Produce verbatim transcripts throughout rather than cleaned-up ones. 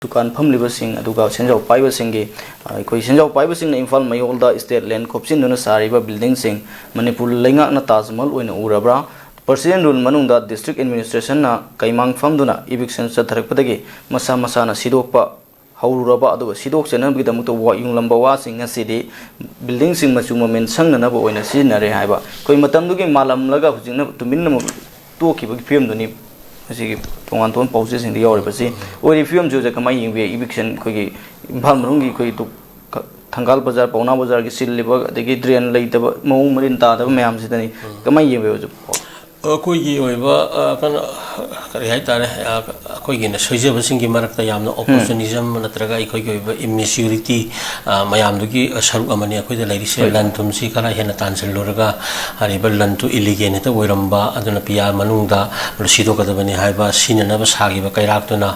ꯗꯨꯀꯥꯟ ꯐꯝꯂꯤꯕꯁꯤꯡ ꯑꯗꯨꯒ ꯁꯦꯟꯖꯥꯎ ꯄꯥꯏꯕꯁꯤꯡꯒꯤ, ꯑ, ꯑꯩꯈꯣꯏ ꯁꯦꯟꯖꯥꯎ ꯄꯥꯏꯕꯁꯤꯡꯅ ꯏꯝꯐꯥꯜ ꯃꯌꯣꯜꯗ state land ꯈꯣꯞꯆꯤꯟꯗꯨꯅ ꯁꯥꯔꯤꯕ buildingꯁꯤꯡ ꯃꯅꯤꯄꯨꯔ ꯂꯩꯉꯥꯛꯅ ꯇꯥꯖ ꯃꯍꯜ ꯑꯣꯏꯅ ꯎꯔꯕ꯭ꯔꯥ? President rule ꯃꯅꯨꯡꯗ district administrationꯅ ꯀꯩꯃꯥꯡ ꯐꯝꯗꯨꯅ eviction ꯆꯠꯊꯔꯛꯄꯗꯒꯤ ꯃꯁꯥ ꯃꯁꯥꯅ ꯁꯤꯗꯣꯛꯄ ꯍꯧꯔꯨꯔꯕ, ꯑꯗꯨꯒ ꯁꯤꯗꯣꯛꯆꯅꯕꯒꯤꯗꯃꯛꯇ ꯋꯥ-, ꯌꯨꯡꯂꯝꯕ ꯋꯥꯁꯤꯡ ꯑꯁꯤꯗꯤ buildingꯁꯤꯡ ꯃꯆꯨ ꯃꯃꯦꯟ ꯁꯪꯅꯅꯕ ꯑꯣꯏꯅ ꯁꯤꯖꯤꯟꯅꯔꯦ ꯍꯥꯏꯕ, ꯑꯩꯈꯣꯏ ꯃꯇꯝꯗꯨꯒꯤ ꯃꯥꯂꯝꯂꯒ ꯍꯧꯖꯤꯛꯅ ꯇꯨꯃꯤꯟꯅꯃꯛ ꯇꯣꯛꯈꯤꯕꯒꯤ ꯐꯤꯕꯝꯗꯨꯅꯤ꯫ ꯃꯁꯤꯒꯤ ꯇꯣꯉꯥꯟ ꯇꯣꯉꯥꯟꯕ ꯄꯥꯎꯆꯦꯁꯤꯡꯗ ꯌꯥꯎꯔꯤꯕꯁꯤ ꯑꯣꯏꯔꯤꯕ ꯐꯤꯕꯝꯁꯤꯗ ꯀꯃꯥꯏꯅ ꯌꯦꯡꯕꯤ? Eviction ꯑꯩꯈꯣꯏꯒꯤ ꯏꯝꯐꯥꯜ ꯃꯅꯨꯡꯒꯤ ꯑꯩꯈꯣꯏꯒꯤ ꯗꯨ-, ꯊꯪꯒꯥꯜ ꯕꯖꯥꯔ, ꯄꯥꯎꯅꯥ ꯕꯖꯥꯔꯒꯤ ꯆꯤꯜꯂꯤꯕ, ꯑꯗꯒꯤ drain ꯂꯩꯇꯕ, ꯃꯑꯣꯡ ꯃꯔꯤꯟ ꯇꯥꯗꯕ ꯃꯌꯥꯝꯁꯤꯗꯅꯤ ꯀꯃꯥꯏꯅ ꯌꯦꯡꯕꯤ ꯍꯧꯖꯤꯛ? ꯑꯩꯈꯣꯏꯒꯤ ꯑꯣꯏꯕ, ꯑ, ꯀꯩꯅꯣ, ꯀꯔꯤ ꯍꯥꯏꯇꯥꯔꯦ, ꯑ, ꯑꯩꯈꯣꯏꯒꯤꯅ ꯁꯣꯏꯖꯕꯁꯤꯡꯒꯤ ꯃꯔꯛꯇ ꯌꯥꯝꯅ opportunism ꯅꯠꯇ꯭ꯔꯒ ꯑꯩꯈꯣꯏꯒꯤ ꯑꯣꯏꯕ immaturity, ꯑ, ꯃꯌꯥꯝꯗꯨꯒꯤ, ꯑ, ꯁꯔꯨꯛ ꯑꯃꯅꯤ ꯑꯩꯈꯣꯏꯗ ꯂꯩꯔꯤꯁꯦ꯫ ꯍꯣꯏ꯫ ꯂꯟ ꯊꯨꯝꯁꯤ ꯈꯔ ꯍꯦꯟꯅ ꯇꯥꯟꯁꯤꯜꯂꯨꯔꯒ ꯍꯥꯏꯔꯤꯕ ꯂꯟꯗꯨ illegal ꯍꯦꯛꯇ ꯑꯣꯏꯔꯝꯕ, ꯑꯗꯨꯅ ꯄꯤꯌꯥꯔ ꯃꯅꯨꯡꯗ ꯁꯤꯗꯣꯛꯀꯗꯕꯅꯤ ꯍꯥꯏꯕ ꯁꯤꯅꯅꯕ ꯁꯥꯈꯤꯕ ꯀꯩꯔꯥꯛꯇꯨꯅ,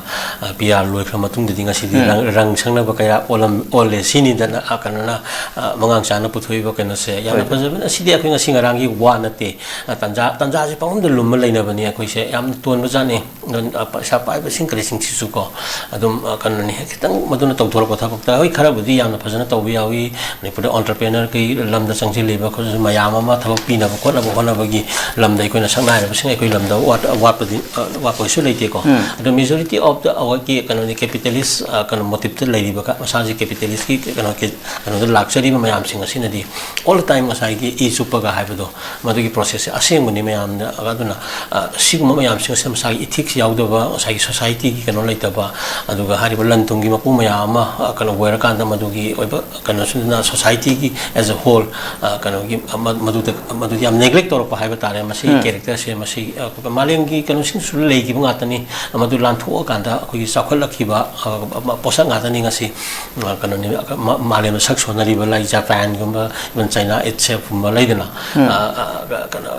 ꯑ, ꯄꯤꯌꯥꯔ ꯂꯣꯏꯈ꯭ꯔ ꯃꯇꯨꯡꯗꯗꯤ ꯉꯁꯤꯗꯤ ꯎꯝ꯫ ꯔꯪ, ꯔꯪ ꯁꯪꯅꯕ ꯀꯩꯔꯥꯛ ꯑꯣꯜꯂꯝ-, ꯑꯣꯜꯂꯦ ꯁꯤꯅꯤꯗꯅ, ꯑ, ꯀꯩꯅꯣꯅ, ꯑ, ꯃꯉꯥꯡꯆꯥꯅ ꯄꯨꯊꯣꯛꯏꯕ ꯀꯩꯅꯣꯁꯦ ꯌꯥꯝꯅ ꯍꯣꯏ꯫ ꯐꯖꯕꯅꯤ꯫ ꯑꯁꯤꯗꯤ ꯑꯩꯈꯣꯏ ꯉꯁꯤ ꯉꯔꯥꯡꯒꯤ ꯋꯥ ꯅꯠꯇꯦ꯫ ꯑ, ꯇꯟꯖꯥ, ꯇꯟꯖꯥꯁꯦ ꯄꯪꯂꯨꯝꯗ ꯂꯨꯝꯃ ꯂꯩꯅꯕꯅꯤ ꯑꯩꯈꯣꯏꯁꯦ꯫ ꯌꯥꯝꯅ ꯇꯣꯟꯕ ꯖꯥꯠꯅꯤ꯫ ꯑꯗꯨꯅ, ꯑ, ꯄꯩꯁꯥ ꯄꯥꯏꯕꯁꯤꯡ ꯀꯔꯤꯁꯤꯡꯁꯤꯁꯨ ꯀꯣ, ꯑꯗꯨꯝ, ꯑ, ꯀꯩꯅꯣꯅꯤ, ꯈꯤꯇꯪ ꯃꯗꯨꯅ ꯇꯧꯊꯣꯔꯛꯄ ꯊꯕꯛꯇ, ꯍꯣꯏ, ꯈꯔꯕꯨꯗꯤ ꯌꯥꯝꯅ ꯐꯖꯅ ꯇꯧꯕ ꯌꯥꯎꯏ꯫ ꯃꯅꯤꯄꯨꯔꯗ entrepreneur ꯀꯤ ꯂꯝꯗ ꯆꯪꯁꯤꯜꯂꯤꯕ ꯑꯩꯈꯣꯏꯁꯨ ꯃꯌꯥꯝ ꯑꯃ ꯊꯕꯛ ꯄꯤꯅꯕ ꯈꯣꯠꯅꯕ ꯍꯣꯠꯅꯕꯒꯤ ꯂꯝꯗ ꯑꯩꯈꯣꯏꯅ ꯁꯛꯅꯥꯏꯔꯕꯁꯤꯡ ꯑꯩꯈꯣꯏ ꯂꯝꯗ ꯋꯥꯠ-, ꯋꯥꯠꯄꯗꯤ, ꯑ, ꯋꯥꯠꯄ ꯀꯩꯁꯨ ꯂꯩꯇꯦꯀꯣ꯫ ꯎꯝ꯫ ꯑꯗꯣ majority of the ꯑꯩꯈꯣꯏꯒꯤ ꯀꯩꯅꯣꯅꯤ, capitalist, ꯑ, ꯀꯩꯅꯣ motive ꯇ ꯂꯩꯔꯤꯕ ꯀ-, ꯃꯁꯥꯁꯤ capitalist ꯀꯤ ꯀꯩꯅꯣ ꯀꯦ-, ꯀꯩꯅꯣꯗ ꯂꯥꯛꯆꯔꯤꯕ ꯃꯌꯥꯝꯁꯤꯡ ꯑꯁꯤꯅꯗꯤ all the time ꯉꯁꯥꯏꯒꯤ ꯏ ꯆꯨꯞꯄꯒ ꯍꯥꯏꯕꯗꯣ, ꯃꯗꯨꯒꯤ process ꯁꯦ ꯑꯁꯦꯡꯕꯅꯤ ꯃꯌꯥꯝꯅ꯫ ꯑꯗꯨꯅ, ꯑ, ꯁꯤꯒꯨꯝꯕ ꯃꯌꯥꯝꯁꯤꯡ ꯑꯁꯤꯅ ꯃꯁꯥꯒꯤ ethics ꯌꯥꯎꯗꯕ, ꯉꯁꯥꯏꯒꯤ society ꯒꯤ ꯀꯩꯅꯣ ꯂꯩꯇꯕ, ꯑꯗꯨꯒ ꯍꯥꯏꯔꯤꯕ ꯂꯟ ꯊꯨꯝꯒꯤ ꯃꯄꯨ ꯃꯌꯥꯝ ꯑꯃ, ꯑ, ꯀꯩꯅꯣ ꯑꯣꯏꯔꯀꯥꯟꯗ ꯃꯗꯨꯒꯤ ꯑꯣꯏꯕ ꯀꯩꯅꯣꯁꯤꯡꯗꯨꯅ society ꯒꯤ as a whole, ꯑ, ꯀꯩꯅꯣꯒꯤ, ꯑ, ꯃ-, ꯃꯗꯨꯗ, ꯃꯗꯨꯗꯤ ꯌꯥꯝ neglect ꯇꯧꯔꯛꯄ ꯍꯥꯏꯕ ꯇꯥꯔꯦ꯫ ꯃꯁꯤꯒꯤ ꯎꯝ꯫ Character ꯁꯦ ꯃꯁꯤ, ꯑ, ꯃꯥꯂꯦꯝꯒꯤ ꯀꯩꯅꯣꯁꯤꯡꯁꯨ ꯂꯩꯈꯤꯕ ꯉꯥꯛꯇꯅꯤ꯫ ꯃꯗꯨ ꯂꯥꯟꯊꯣꯛꯑꯀꯥꯟꯗ ꯑꯩꯈꯣꯏꯒꯤ ꯆꯥꯎꯈꯠꯂꯛꯈꯤꯕ, ꯑ, ꯃ-, ꯄꯣꯠꯁꯛ ꯉꯥꯛꯇꯅꯤ ꯉꯁꯤ꯫ ꯑ, ꯀꯩꯅꯣꯅꯤ, ꯑ, ꯃ-, ꯃꯥꯂꯦꯝꯗ ꯁꯛ ꯁꯣꯟꯅꯔꯤꯕ ꯂꯥꯏ ꯖꯄꯥꯟꯒꯨꯝꯕ, even China itself ꯀꯨꯝꯕ ꯂꯩꯗꯅ꯫ ꯎꯝ꯫ ꯑ, ꯑ, ꯀ-, ꯀꯩꯅꯣ,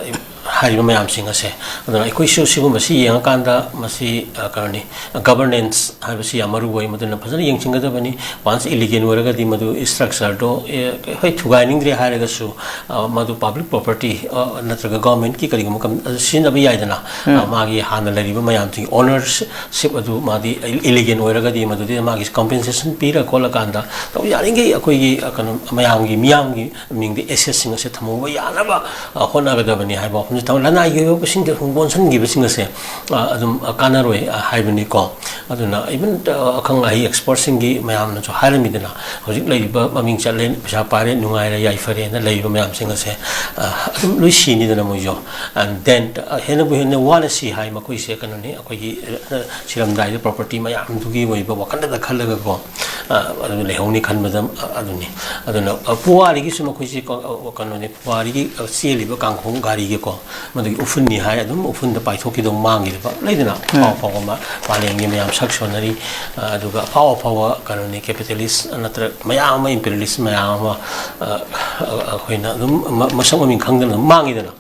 ꯍꯥꯏꯔꯤꯕ ꯃꯌꯥꯝꯁꯤꯡ ꯑꯁꯦ꯫ ꯑꯗꯨꯅ ꯑꯩꯈꯣꯏꯁꯨ ꯁꯤꯒꯨꯝꯕꯁꯤ ꯌꯦꯡꯉꯀꯥꯟꯗ ꯃꯁꯤ, ꯑ, ꯀꯩꯅꯣꯅꯤ, ꯒꯕꯔꯅꯦꯟꯁ ꯍꯥꯏꯕꯁꯤ ꯌꯥꯝ ꯃꯔꯨ ꯑꯣꯏ꯫ ꯃꯗꯨꯅ ꯐꯖꯅ ꯌꯦꯡꯁꯤꯟꯒꯗꯕꯅꯤ꯫ ꯋꯥꯟꯁ ꯏꯂꯤꯒꯦꯟ ꯑꯣꯏꯔꯒꯗꯤ ꯃꯗꯨ ꯏꯁꯇ꯭ꯔꯛꯆꯔꯗꯣ, ꯑꯦ, ꯍꯣꯏ, ꯊꯨꯒꯥꯏꯅꯤꯡꯗ꯭ꯔꯦ ꯍꯥꯏꯔꯒꯁꯨ, ꯑ, ꯃꯗꯨ ꯄꯕ꯭ꯂꯤꯛ ꯄ꯭ꯔꯣꯄꯔꯇꯤ, ꯑ, ꯅꯠꯇ꯭ꯔꯒ ꯒꯚꯔꯟꯃꯦꯟꯠꯀꯤ ꯀꯔꯤꯒꯨꯝꯕ ꯀꯝ-, ꯑ, ꯁꯤꯖꯤꯟꯅꯕ ꯌꯥꯏꯗꯅ꯫ ꯑ, ꯃꯥꯒꯤ ꯍꯥꯟꯅ ꯂꯩꯔꯤꯕ ꯃꯌꯥꯝꯁꯤꯡꯒꯤ ꯑꯣꯅꯔꯁꯤꯞ ꯑꯗꯨ ꯃꯥꯗꯤ ꯏꯂꯤꯒꯦꯟ ꯑꯣꯏꯔꯒꯗꯤ ꯃꯗꯨꯗꯤ ꯃꯥꯒꯤ ꯀꯝꯄꯦꯟꯁꯦꯁꯟ ꯄꯤꯔ ꯈꯣꯠꯂꯀꯥꯟꯗ ꯇꯧ-, ꯌꯥꯔꯤꯈꯩ ꯑꯩꯈꯣꯏꯒꯤ, ꯑ, ꯀꯩꯅꯣ, ꯃꯌꯥꯝꯒꯤ, ꯃꯤꯌꯥꯝꯒꯤ ꯃꯤꯡꯗ ꯑꯦꯁꯦꯠꯁꯤꯡ ꯑꯁꯦ ꯊꯝꯍꯧꯕ ꯌꯥꯅꯕ, ꯑ, ꯍꯣꯠꯅꯒꯗꯕꯅꯤ ꯍꯥꯏꯕ ꯋꯥꯐꯝꯁꯦ ꯊꯝ-, ꯂꯅꯥꯏꯒꯤ ꯑꯣꯏꯕ ꯄꯣꯠꯁꯤꯡꯗ ꯁꯨꯝ ꯀꯣꯟꯁꯤꯟꯈꯤꯕꯁꯤꯡ ꯑꯁꯦ, ꯑ, ꯑꯗꯨꯝ, ꯑ, ꯀꯥꯟꯅꯔꯣꯏ, ꯑ, ꯍꯥꯏꯕꯅꯤꯀꯣ꯫ ꯑꯗꯨꯅ ꯏꯚꯟ, ꯑ, ꯑꯈꯪ ꯑꯍꯩ ꯑꯦꯛꯁꯄꯔꯠꯁꯤꯡꯒꯤ ꯃꯌꯥꯝꯅꯁꯨ ꯍꯥꯏꯔꯝꯃꯤꯗꯅ, ꯍꯧꯖꯤꯛ ꯂꯩꯔꯤꯕ ꯃꯃꯤꯡ ꯆꯠꯂꯦ, ꯄꯩꯁꯥ ꯄꯥꯏꯔꯦ, ꯅꯨꯡꯉꯥꯏꯔꯦ, ꯌꯥꯏꯐꯔꯦꯅ ꯂꯩꯔꯤꯕ ꯃꯌꯥꯝꯁꯤꯡ ꯑꯁꯦ, ꯑ, ꯑꯗꯨꯝ ꯂꯣꯏ ꯁꯤꯅꯤꯗꯅ ꯃꯣꯏꯁꯨ꯫ And then, ꯑ, ꯍꯦꯟꯅꯕꯨ ꯍꯦꯟꯅ ꯋꯥꯅ ꯁꯤ ꯍꯥꯏ ꯃꯈꯣꯏꯁꯦ ꯀꯩꯅꯣꯅꯤ, ꯑꯩꯈꯣꯏꯒꯤ, ꯑ, ꯁꯤꯔꯝꯗꯥꯏꯗ ꯄ꯭ꯔꯣꯄꯔꯇꯤ ꯃꯌꯥꯝꯗꯨꯒꯤ ꯑꯣꯏꯕ ꯋꯥꯈꯜꯗ ꯈꯜꯂꯒꯀꯣ, ꯑ, ꯑꯗꯨ ꯂꯩꯍꯧꯅꯤ ꯈꯟꯕꯗ, ꯑ, ꯑꯗꯨꯅꯤ꯫ ꯑꯗꯨꯅ, ꯑ, ꯄꯨꯋꯥꯔꯤꯒꯤꯁꯨ ꯃꯈꯣꯏꯁꯦ ꯀ-, ꯑ, ꯀꯩꯅꯣꯅꯤ, ꯄꯨꯋꯥꯔꯤꯒꯤ, ꯑ, ꯆꯦꯜꯂꯤꯕ ꯀꯥꯡꯈꯣꯡ ꯒꯥꯔꯤꯒꯤꯀꯣ, ꯃꯗꯨꯒꯤ ꯎꯐꯨꯟꯅꯤ ꯍꯥꯏ ꯑꯗꯨꯝ ꯎꯐꯨꯟꯗ ꯄꯥꯏꯊꯣꯛꯈꯤꯗꯧ ꯃꯥꯡꯈꯤꯗꯕ ꯂꯩꯗꯅ, ꯑꯐꯥꯎ ꯑꯐꯥꯎꯕ ꯃꯥ-, ꯃꯥꯂꯦꯝꯒꯤ ꯃꯌꯥꯝ ꯁꯛ ꯁꯣꯟꯅꯔꯤ, ꯑ, ꯑꯗꯨꯒ ꯑꯐꯥꯎ ꯑꯐꯥꯎꯕ ꯀꯩꯅꯣꯅꯤ, ꯀꯦꯄꯤꯇꯦꯂꯤꯁ ꯅꯠꯇ꯭ꯔꯒ ꯃꯌꯥꯝ ꯑꯃ ꯏꯝꯄꯤꯔꯤꯌꯦꯂꯤꯁ ꯃꯌꯥꯝ ꯑꯃ, ꯑ, ꯑ, ꯑꯩꯈꯣꯏꯅ ꯑꯗꯨꯝ ꯃ-, ꯃꯁꯛ ꯃꯃꯤꯡ ꯈꯪꯗꯅ ꯑꯗꯨꯝ ꯃꯥꯡꯉꯤꯗꯅ꯫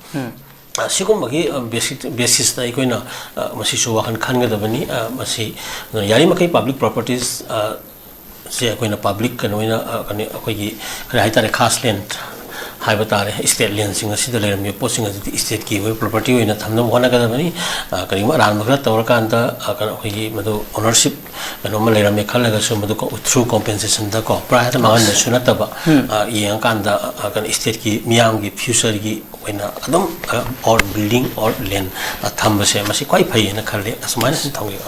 ꯑ, ꯁꯤꯒꯨꯝꯕꯒꯤ, ꯑ, ꯕꯦꯁꯤꯛ, ꯕꯦꯁꯤꯁꯇ ꯑꯩꯈꯣꯏꯅ, ꯑ, ꯃꯁꯤꯁꯨ ꯋꯥꯈꯜ ꯈꯟꯒꯗꯕꯅꯤ꯫ ꯑ, ꯃꯁꯤ, ꯑ, ꯌꯥꯔꯤꯃꯈꯩ ꯄꯕ꯭ꯂꯤꯛ ꯄ꯭ꯔꯣꯄꯔꯇꯤꯁ, ꯑ, ꯁꯦ ꯑꯩꯈꯣꯏꯅ ꯄꯕ꯭ꯂꯤꯛ ꯀꯩꯅꯣ ꯑꯣꯏꯅ, ꯑ, ꯀꯩꯅꯣ, ꯑꯩꯈꯣꯏꯒꯤ ꯀꯔꯤ ꯍꯥꯏꯇꯥꯔꯦ, ꯈꯥꯁ ꯂꯦꯟ ꯍꯥꯏꯕ ꯇꯥꯔꯦ, ꯏꯁꯇꯦꯠ ꯂꯦꯟꯁꯤꯡ ꯑꯁꯤꯗ ꯂꯩꯔꯝꯃꯤꯕ ꯄꯣꯠꯁꯤꯡ ꯑꯗꯨꯗꯤ ꯏꯁꯇꯦꯠꯀꯤ ꯑꯣꯏꯕ ꯄ꯭ꯔꯣꯄꯔꯇꯤ ꯑꯣꯏꯅ ꯊꯝꯅꯕ ꯍꯣꯠꯅꯒꯗꯕꯅꯤ꯫ ꯑ, ꯀꯔꯤꯒꯨꯝꯕ ꯑꯔꯥꯟꯕ ꯈꯔ ꯇꯧꯔꯀꯥꯟꯗ, ꯑ, ꯀꯩꯅꯣ, ꯑꯩꯈꯣꯏꯒꯤ ꯃꯗꯨ ꯑꯣꯅꯔꯁꯤꯞ ꯀꯩꯅꯣꯝꯃ ꯂꯩꯔꯝꯃꯦ ꯈꯜꯂꯒꯁꯨ ꯃꯗꯨ ꯀꯣ-, through compensation ꯗꯀꯣ, ꯄꯨꯔꯥ ꯍꯦꯛꯇ ꯃꯥꯡꯍꯟꯕꯁꯨ ꯅꯠꯇꯕ, ꯑ, ꯌꯦꯡꯉꯀꯥꯟꯗ, ꯑ, ꯀꯩꯅꯣ, ꯏꯁꯇꯦꯠꯀꯤ ꯃꯤꯌꯥꯝꯒꯤ ꯐ꯭ꯌꯨꯆꯔꯒꯤ ꯑꯣꯏꯅ ꯑꯗꯨꯝ, ꯑ, or building or land, ꯑ, ꯊꯝꯕꯁꯦ ꯃꯁꯤ ꯈ꯭ꯋꯥꯏ ꯐꯩ ꯍꯥꯏꯅ ꯈꯜꯂꯤ꯫ ꯑꯁꯨꯃꯥꯏꯅ ꯁꯨꯝ ꯊꯝꯒꯦ꯫